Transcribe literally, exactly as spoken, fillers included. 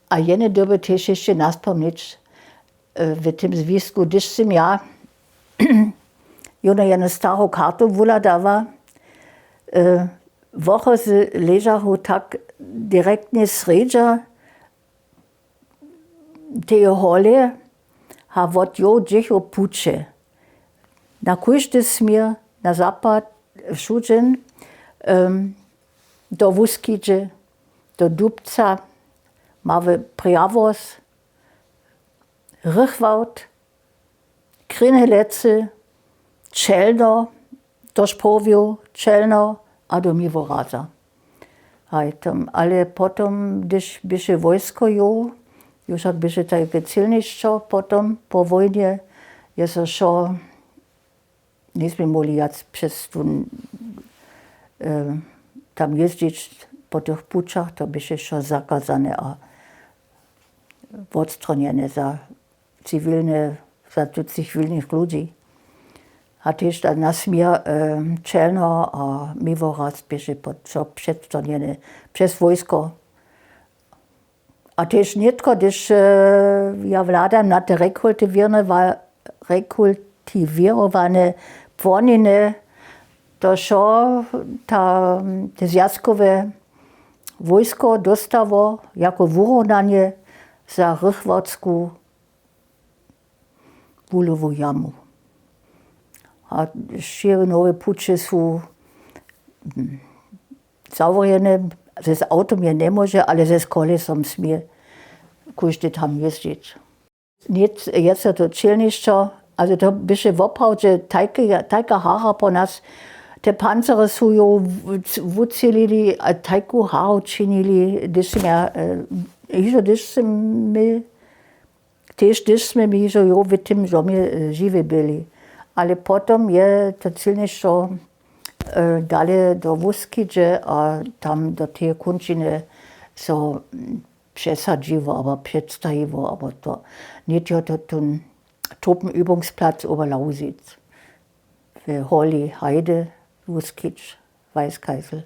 A jene dyrby tež hišće naspomnić w tym zwisku, hdyž sym ja jónu jenu staru kartu wuhladała. Wochozy ležachu tak direktnje srjedźa teje hole a wot jow dźěchu puće na kóždy směr, na zapad, wšudźen, do wuskidźe, do dubca, mały prjawos, rychwałt, krynhelecy, čelno, to špowju čelno, a do miłoraza. Haj tam ale potom hdyž běše wójsko jow, južak běše tajke cylnišćo potom po wójnje, je so wšo njejsmy móhli wjac přez tón tam jězdźić, po tych pućach to běše wšo zakazane a wotstronjene za ciwilne, za tucych wilnych ludźi. A tež ta na směr čelno a miłoraz běše wšo předstronjene přez wójsko. A tež nětko hdyž ja hladam na te rekultiwěrowane płoniny, to wšo te zwjazkowe wójsko dóstało jako wurunanje za rychwotsku wulowu jamu. A šěrinowe puće su zawrjene. Zes awtom je njemóže, ale zes kolesom smě kóždy tam jězdźić. Něc je so to čelnišćo, ale to běše woprawdźe tajka hara po nas. Te pancery su jow wucělili a tajku haru činili, hdyž sym ja hižo hdyž smy tež hdyž smy my hižo jow w tym žomje žiwi byli. Ale potom je to cylnišćo dale do wuskidźe a tam do teje kónčiny so přesadźiło abo předstajiło abo to nětko to tón tropen übungsplac oberlausic w holi hajdy wuskidź, weiskajsel.